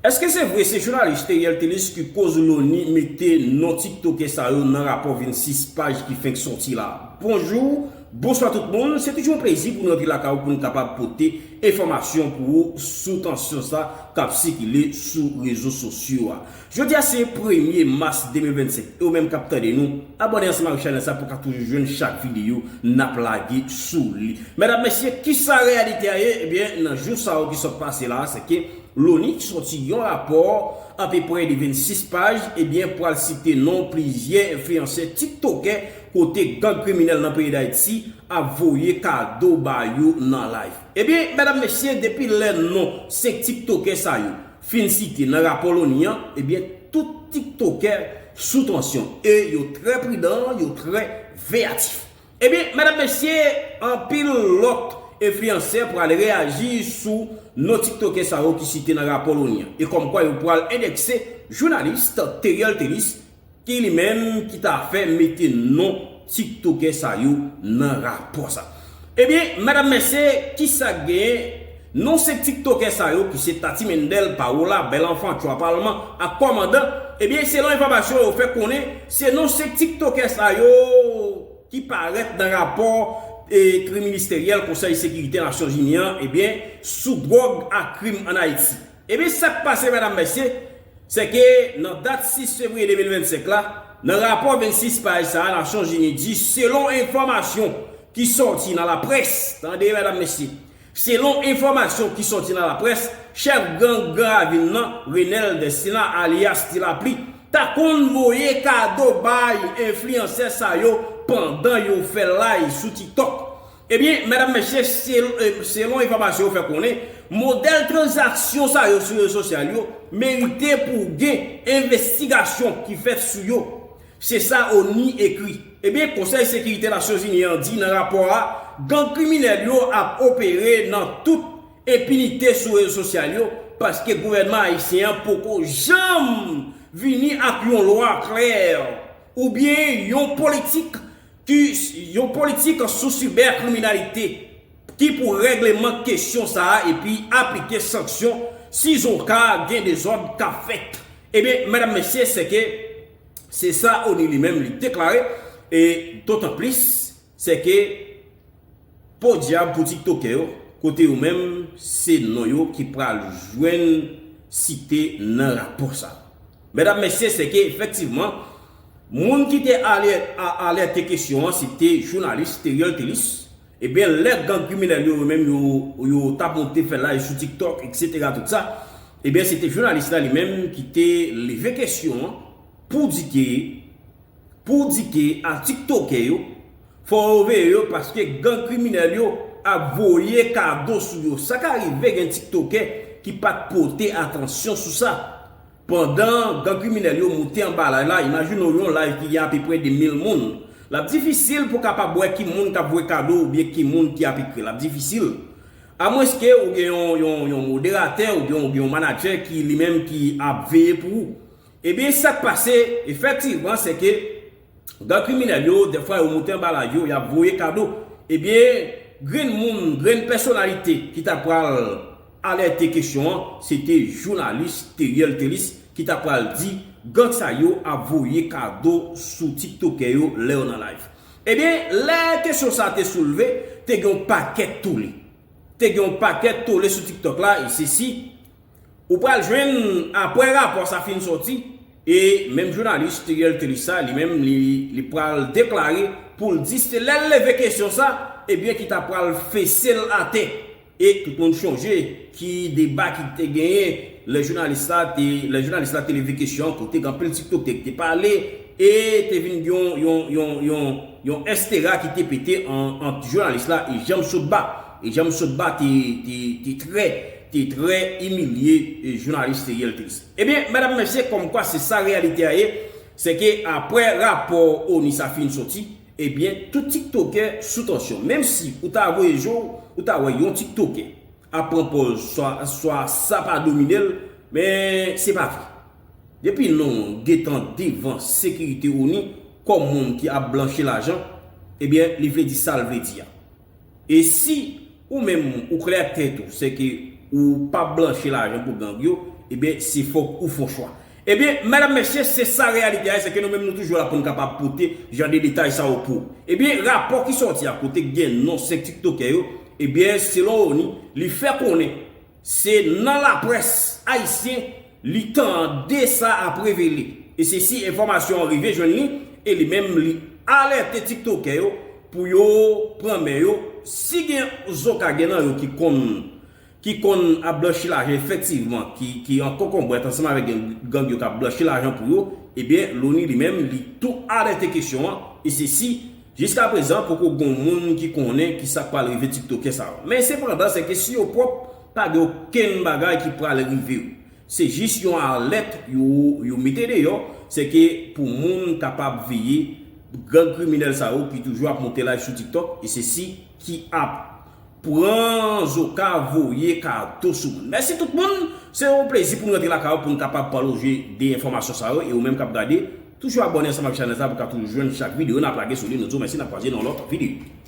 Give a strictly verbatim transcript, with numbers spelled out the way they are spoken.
Èske se vre se jounalis Teriel Telis ki koz Loni mete non tiktokè sa yo nan rapò vennsis paj ki fenk sòti la? Bonjou, bonswa tout moun, se toujou yon plezi pou nou antre lakay ou pou nou kapab pote enfòmasyon pou ou sou tansyon sa k ap sikile sou rezo sosyo a. Jodi a se premye mas de mil vennsenk e ou menm k ap tande nou, abòne ansanm ak chanèl sa pou w ka toujou jwenn chak videyo n ap lage sou li. Medam, mesye, kisa reyalite a ye? Ebyen, nan jou sa yo ki sot pase la, se ke Loni sòti yon rapò apeprè de vennsis paj, ebyen, pral site non plizyè enfliyansè tiktokè kote gang kriminèl nan peyi Dayiti ap voye kado ba yo nan live. Ebyen, medam, mesye, depi lè non senk tiktokè sa yo fin site nan rapò Loni an, ebyen, tout tiktokè sou tansyon e yo trè pridan, yo trè veyatif. Ebyen, medam, mesye, anpil lòt enfliyansè pral reyaji sou non tiktokè sa yo ki site nan rapò Loni an. E kòmkwa yo pral endekse jounalis Teriel Telis, ki li menm ki ta fè mete non tiktokè sa yo nan rapò sa. Ebyen, medam, mesye, kisa k genyen? Non senk tiktokè sa yo ki se Tati Mendel, Paola, Bèl Anfan, Tchwa Palman ak Kòmandan, ebyen, selon enfòmasyon yo fè konnen, se non senk tiktokè sa yo ki parèt nan rapò e, trimisteryèl Konsèy Sekirite Nasyonzini an, ebyen, sou dwòg ak krim ann Ayiti. Ebyen, sa k pase, medam, mesye, se ke nan dat sis fevriye de mil vennsenk la, nan rapò vennsis paj sa a, Nasyonzini di, selon enfòmasyon ki sòti nan laprès, tande, medam, mesye, selon enfòmasyon ki sòti nan laprès, chèf gang Gran Ravin nan, Renel Destina, alyas Ti Lapli, ta konn voye kado bay enfliyansè sa yo pandan yo fè live sou TikTok. Ebyen, medam, mesye, sel-, eh, selon enfòmasyon yo fè konnen, modèl tranzaksyon sa yo sou rezo sosyal yo merite pou gen envestigasyon ki fèt sou yo. Se sa Loni ekri. Ebyen, Konsèy Sekirite Nasyonzini an di nan rapò a, gang kriminèl yo ap opere nan tout enpinite sou rezo sosyal yo, paske gouvènman ayisyen an poko janm vini ak yon lwa klè oubyen yon politik ki, yon politik sou sibèkriminalite ki pou règleman kesyon sa a epi aplike sanksyon sizoka gen dezòd k ap fèt. Ebyen, medam, mesye, se ke se sa Loni li menm li deklare, e dotan plis, se ke podyab pou tiktokè yo, kote yo menm, se non yo ki pral jwenn site nan rapò sa. Medam, mesye, se ke efektivman, moun ki te alè-, a-, alète kesyon an, se te jounalis Teriel Telis. Ebyen, lè gang kriminèl yo, yo menm, yo, yo t ap monte fè live sou TikTok, etsetera, tout sa, ebyen, se te jounalis la li menm ki te leve kesyon an pou di ke, pou di ke a tiktokè yo, fò yo veye yo paske gang kriminèl yo ap voye kado sou yo. Sa ka rive gen tiktokè ki pa t pote atansyon sou sa. Pandan gang kriminèl yo moute anba live la, imajine w yon live ki gen apeprè de mil moun. L ap difisil pou w kapab wè ki moun k ap voye kado oubyen ki moun ki ap ekri. L ap difisil. Amwenske ou gen yon, yon, yon moderatè oubyen ou gen yon manadjè ki li menm ki ap veye pou ou. Ebyen, sa k pase, efektivman, se ke gang kriminèl yo, dèfwa yo moute anba live yo, y ap voye kado. Ebyen, grenn moun, grenn pèsonalite ki ta pral alète kesyon an, se te jounalis Teriel Telis ki ta pral di gang sa yo ap voye kado sou tiktokè yo lè yo nan live. Ebyen, lè kesyon sa te soulve, te gen yon pakèt tole. Te gen yon pakèt tole sou TikTok la, e sesi, ou pral jwenn, apre rapò sa fin sòti, e menm jounalis Teriel Telis sa, li menm, li, li pral deklare pou l di se lè l leve kesyon sa, ebyen, ki ta pral fese l atè. E tout moun chonje ki deba ki te genyen, lè jounalis la te, lè jounalis la te leve kesyon an, kote gen anpil tiktokè ki te pale, e te vin gen yon, yon, yon, yon, yon estera ki te pete an, ant jounalis la e Janm Sotba. E Janm Sotba te, te, te trè, te trè imilye, e, jounalis Teriel Telis. Ebyen, medam, mesye, kòmkwa se sa reyalite a ye, se ke apre rapò Loni sa fin sòti, ebyen, tout tiktokè sou tansyon. Menm si ou ta voye je w, ou ta wè yon tiktokè ap pran pòz swa, swa sa pa domine l, men se pa vre. Depi non w gentan devan sekirite Loni kòm moun ki ap blanchi lajan, ebyen, li vle di sa l vle di a. E si ou menm ou klè ak tèt ou, se ke ou p ap blanchi lajan pou gang yo, Ebyen, se fòk ou fè yon chwa. Ebyen, medam, mesye, se sa reyalite a, se ke nou menm nou toujou la pou n kapab pote jan de detay sa yo pou ou. Ebyen, rapò ki sòti a kote gen non senk tiktokè yo, ebyen, selon ONI, li fè konnen se nan laprès ayisyen li tande sa ap revele. E se si enfòmasyon an rive jwenn li, e li menm li alète tiktokè yo pou yo pran men yo. Si gen zoka gen nan yo ki konn ki konn ap blanchi lajan efektivman, ki, ki an konkonbwèt ansanm avèk gang, gang yo k ap blanchi lajan pou yo, ebyen, loni li menm, li tou alète kesyon an, e se si, jiska prezan, poko gon moun ki konnen ki sa k pral rive tiktokè sa yo. Men sepandan, se ke si yo pwòp, pa gen okenn bagay ki pral rive yo. Se jis yon alèt yo, yo mete deyò, se ke pou moun kapab veye gang kriminèl sa yo ki toujou ap monte live sou TikTok, e se si ki ap pran zoka voye kato sou moun. Mèsi tout moun. Se yon plezi pou nou rantre lakay ou pou nou kapab pale w de enfòmasyon sa yo. E ou menm k ap gade, toujou abòne ansanm ak chanèl sa pou w ka toujou jwenn chak videyo n ap lage sou li. Nou di w mèsi, n ap kwaze nan lòt videyo.